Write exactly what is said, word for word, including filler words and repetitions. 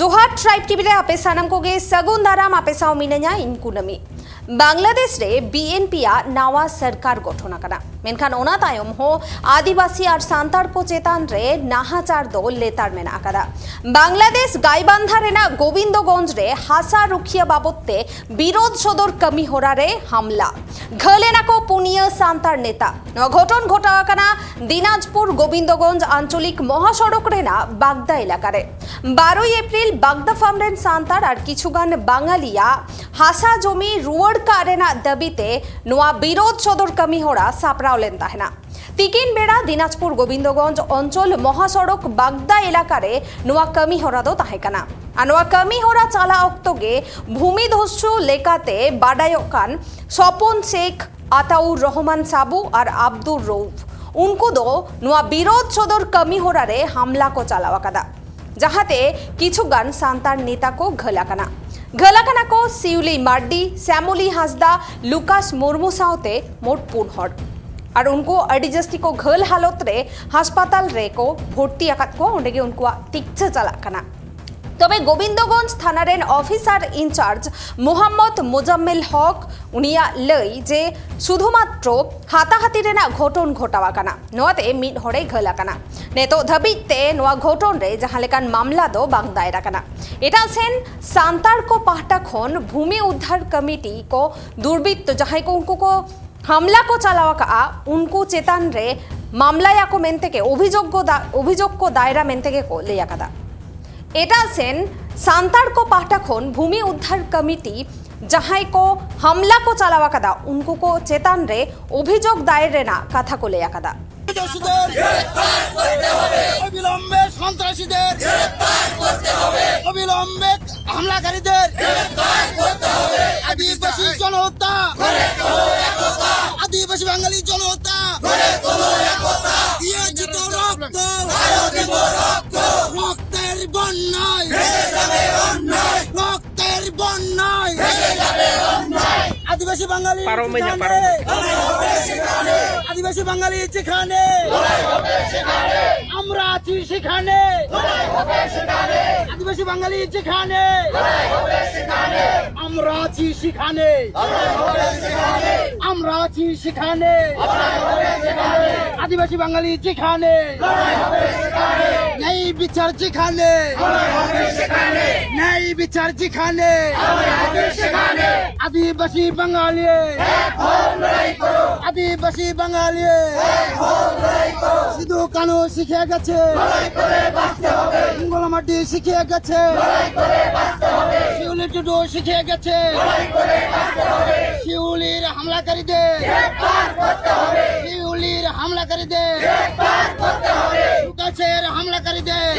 ᱡᱚᱦᱟᱨ tribe TV ᱨᱮ ᱟᱯᱮ ᱥᱟᱱᱟᱢ ᱠᱚᱜᱮ ᱥᱟᱹᱜᱩᱱ ᱫᱟᱨᱟᱢ᱾ ᱟᱯᱮ ᱥᱟᱶ ᱢᱤᱱᱟᱹᱧᱟ ᱤᱧ ᱠᱩᱱᱟᱹᱢᱤ᱾ ᱵᱟᱝᱞᱟᱫᱮᱥ ᱨᱮ ᱵᱤ ᱮᱱ ᱯᱤ ᱟᱜ ᱱᱟᱣᱟ ᱥᱚᱨᱠᱟᱨ ᱜᱚᱴᱷᱚᱱ ᱟᱠᱟᱱᱟ, ᱢᱮᱱᱠᱷᱟᱱ ᱚᱱᱟ ᱛᱟᱭᱚᱢ ᱦᱚᱸ ᱟᱹᱫᱤᱵᱟᱹᱥᱤ ᱟᱨ ᱥᱟᱱᱛᱟᱲ ᱠᱚ ᱪᱮᱛᱟᱱ ᱨᱮ ᱱᱟᱦᱟᱪᱟᱨ ᱫᱚ ᱞᱮᱛᱟᱲ ᱢᱮᱱᱟᱜ ᱟᱠᱟᱫᱟ᱾ ᱵᱟᱝᱞᱟᱫᱮᱥ ᱜᱟᱭᱵᱟᱱᱫᱷᱟ ᱨᱮᱱᱟᱜ ᱜᱳᱵᱤᱱᱫᱚᱜᱚᱸᱡᱽ ᱨᱮ ᱦᱟᱥᱟ ᱨᱩᱠᱷᱤᱭᱟᱹ ᱵᱟᱵᱚᱛ ᱛᱮ ᱵᱤᱨᱳᱫᱷ ᱥᱚᱫᱚᱨ ᱠᱟᱹᱢᱤ ᱦᱚᱨᱟ ᱨᱮ ᱦᱟᱢᱞᱟ, ᱜᱷᱟᱹᱞ ᱮᱱᱟ ᱠᱚ ᱯᱩᱱᱭᱟᱹ ᱥᱟᱱᱛᱟᱲ ᱱᱮᱛᱟ᱾ ᱱᱚᱣᱟ ᱜᱷᱚᱴᱚᱱ ᱜᱷᱚᱴᱟᱣ ᱟᱠᱟᱱᱟ ᱫᱤᱱᱟᱡᱽᱯᱩᱨ ᱜᱳᱵᱤᱱᱫᱚᱜᱚᱸᱡᱽ ᱟᱧᱪᱚᱞᱤᱠ ᱢᱚᱦᱟᱥᱚᱲᱚᱠ ᱨᱮᱱᱟᱜ ᱵᱟᱜᱫᱟ ᱮᱞᱟᱠᱟ ᱨᱮ᱾ ᱵᱟᱨᱚᱭ ᱮᱯᱨᱤᱞ ᱵᱟᱜᱫᱟ ᱯᱷᱟᱨᱢ ᱨᱮᱱ ᱥᱟᱱᱛᱟᱲ ᱟᱨ ᱠᱤᱪᱷᱩ ᱜᱟᱱ ᱵᱟᱝᱟᱞᱤᱭᱟᱜ ᱦᱟᱥᱟ ᱡᱚᱢᱤ ᱨᱩᱣᱟᱹᱲ ᱠᱟᱜ ᱨᱮᱱᱟᱜ ᱫᱟᱹᱵᱤ ᱛᱮ ᱱᱚᱣᱟ ᱵᱤᱨᱳᱫᱷ ᱥᱚᱫᱚᱨ ᱠᱟᱹᱢᱤ ᱦᱚᱨᱟ ᱥᱟᱯᱲᱟᱣ ᱞᱮᱱ ᱛᱟᱦᱮᱱᱟ᱾ ᱛᱤᱠᱤᱱ ᱵᱮᱲᱟ ᱫᱤᱱᱟᱡᱽᱯᱩᱨ ᱜᱳᱵᱤᱱᱫᱚᱜᱚᱸᱡᱽ ᱚᱧᱪᱚᱞ ᱢᱚᱦᱟᱥᱚᱲᱚᱠ ᱵᱟᱜᱫᱟ ᱮᱞᱟᱠᱟ ᱨᱮ ᱱᱚᱣᱟ ᱠᱟᱹᱢᱤ ᱦᱚᱨᱟ ᱫᱚ ᱛᱟᱦᱮᱸ ᱠᱟᱱᱟ᱾ ᱟᱨ ᱱᱚᱣᱟ ᱠᱟᱹᱢᱤ ᱦᱚᱨᱟ ᱪᱟᱞᱟᱜ ᱚᱠᱛᱚ ᱜᱮ ᱵᱷᱩᱢᱤᱫᱷᱚᱥᱥᱩ ᱞᱮᱠᱟᱛᱮ ᱵᱟᱰᱟᱭᱚᱜ ᱠᱟᱱ ᱥᱚᱯᱚᱱ ᱥᱮᱠᱷ, ᱟᱛᱟᱩᱨ ᱨᱚᱦᱢᱟᱱ ᱥᱟᱵᱩ ᱟᱨ ᱟᱵᱫᱩᱨ ᱨᱚᱩᱯᱷ, ᱩᱱᱠᱩ ᱫᱚ ᱱᱚᱣᱟ ᱵᱤᱨᱳᱫᱷ ᱥᱚᱫᱚᱨ ᱠᱟᱹᱢᱤ ᱦᱚᱨᱟ ᱨᱮ ᱦᱟᱢᱞᱟ ᱠᱚ ᱪᱟᱞᱟᱣ ᱟᱠᱟᱫᱟ, ᱡᱟᱦᱟᱸᱛᱮ ᱠᱤᱪᱷᱩ ᱜᱟᱱ ᱥᱟᱱᱛᱟᱲ ᱱᱮᱛᱟ ᱠᱚ ᱜᱷᱟᱹᱞ ᱟᱠᱟᱱᱟ᱾ ᱜᱷᱟᱹᱞ ᱟᱠᱟᱱᱟ ᱠᱚ ᱥᱤᱣᱞᱤ ᱢᱟᱨᱰᱤ, ᱥᱭᱟᱢᱚᱞᱤ ᱦᱟᱸᱥᱫᱟ, ᱞᱩᱠᱟᱥ ᱢᱩᱨᱢᱩ ᱥᱟᱶᱛᱮ ᱢᱳᱴ ᱯᱩᱱ ᱦᱚᱲ᱾ ᱟᱨ ᱩᱱᱠᱩ ᱟᱹᱰᱤ ᱡᱟᱹᱥᱛᱤ ᱠᱚ ᱜᱷᱟᱹᱞ ᱦᱟᱞᱚᱛ ᱨᱮ ᱦᱟᱥᱯᱟᱛᱟᱞ ᱨᱮᱠᱚ ᱵᱷᱚᱨᱛᱤ ᱟᱠᱟᱫ ᱠᱚᱣᱟ, ᱚᱸᱰᱮ ᱜᱮ ᱩᱱᱠᱩᱣᱟᱜ ᱛᱤᱠᱪᱷᱟᱹ ᱪᱟᱞᱟᱜ ᱠᱟᱱᱟ᱾ ᱛᱚᱵᱮ ᱜᱳᱵᱤᱱᱫᱚᱜᱚᱸᱡᱽ ᱛᱷᱟᱱᱟ ᱨᱮᱱ ᱚᱯᱷᱤᱥᱟᱨ ᱤᱱᱪᱟᱨᱡᱽ ᱢᱩᱦᱟᱢᱢᱚᱫ ᱢᱩᱡᱟᱢᱢᱤᱞ ᱦᱚᱠ, ᱩᱱᱤᱭᱟᱜ ᱞᱟᱹᱭ ᱡᱮ ᱥᱩᱫᱷᱩ ᱢᱟᱛᱨᱚ ᱦᱟᱛᱟᱦᱟᱛᱤ ᱨᱮᱱᱟᱜ ᱜᱷᱚᱴᱚᱱ ᱜᱷᱚᱴᱟᱣ ᱟᱠᱟᱱᱟ, ᱱᱚᱣᱟᱛᱮ ᱢᱤᱫ ᱦᱚᱲᱮ ᱜᱷᱟᱹᱞ ᱟᱠᱟᱱᱟ᱾ ᱱᱤᱛᱚᱜ ᱫᱷᱟᱹᱵᱤᱡ ᱛᱮ ᱱᱚᱣᱟ ᱜᱷᱚᱴᱚᱱ ᱨᱮ ᱡᱟᱦᱟᱸ ᱞᱮᱠᱟᱱ ᱢᱟᱢᱞᱟ ᱫᱚ ᱵᱟᱝ ᱫᱟᱭᱮᱨ ᱟᱠᱟᱱᱟ᱾ ᱮᱴᱟᱜ ᱥᱮᱱ ᱥᱟᱱᱛᱟᱲ ᱠᱚ ᱯᱟᱦᱴᱟ ᱠᱷᱚᱱ ᱵᱷᱩᱢᱤ ᱩᱫᱽᱫᱷᱟᱨ ᱠᱚᱢᱤᱴᱤ ᱠᱚ ᱫᱩᱨᱵᱨᱤᱛᱛᱚ ᱡᱟᱦᱟᱸᱭ ᱠᱚ ᱩᱱᱠᱩ ᱠᱚ ᱦᱟᱢᱞᱟ ᱠᱚ ᱪᱟᱞᱟᱣ ᱟᱠᱟᱫᱼᱟ, ᱩᱱᱠᱩ ᱪᱮᱛᱟᱱ ᱨᱮ ᱢᱟᱢᱞᱟᱭᱟᱠᱚ ᱢᱮᱱᱛᱮ ᱜᱮ ᱚᱵᱷᱤᱡᱳᱜᱽ ᱠᱚ ᱫᱟ-, ᱚᱵᱷᱤᱡᱳᱜᱽ ᱠᱚ ᱫᱟᱭᱨᱟ ᱢᱮᱱᱛᱮ ᱜᱮ ᱠᱚ ᱞᱟᱹᱭ ᱟᱠᱟᱫᱟ᱾ ᱮᱴᱟᱜ ᱥᱮᱱ ᱥᱟᱱᱛᱟᱲ ᱠᱚ ᱯᱟᱦᱴᱟ ᱠᱷᱚᱱ ᱵᱷᱩᱢᱤ ᱩᱫᱽᱫᱷᱟᱨ ᱠᱚᱢᱤᱴᱤ ᱡᱟᱦᱟᱸᱭ ᱠᱚ ᱦᱟᱢᱞᱟ ᱠᱚ ᱪᱟᱞᱟᱣ ᱟᱠᱟᱫᱟ, ᱩᱱᱠᱩ ᱠᱚ ᱪᱮᱛᱟᱱ ᱨᱮ ᱚᱵᱷᱤᱡᱳᱜᱽ ᱫᱟᱭᱮᱨ ᱨᱮᱱᱟᱜ ᱠᱟᱛᱷᱟ ᱠᱚ ᱞᱟᱹᱭ ᱟᱠᱟᱫᱟ᱾ সন্ত্রাসীদের অবিলম্বে সন্ত্রাসীদের অবিলম্বে হামলাকারীদের আদিবাসী জনতা, আদিবাসী বাঙালি জনতা, দিয়েছি তো রক্ত, রক্তের বন্যায়, রক্তের বন্যায়। আদিবাসী বাঙালি পারো মেজা, যেখানে, পারো। আদিবাসী বাঙালি যেখানে, আমরা আছি সেখানে, আদিবাসী বাঙালি যেখানে, আমরা আছি সেখানে, আমরা আছি সেখানে। আদিবাসী বাঙালি যেখানে, ন্যায় বিচার যেখানে, ন্যায় বিচার যেখানে, আদিবাসী বাঙালি, আদিবাসী বাঙালি। সিধু কানু শিখে গেছে, মঙ্গলা মাড্ডি শিখে গেছে, শিউলি টুডু শিখে গেছে। শিউলির হামলাকারীদের, শিউলির হামলাকারীদের, লুকাসের হামলাকারীদের,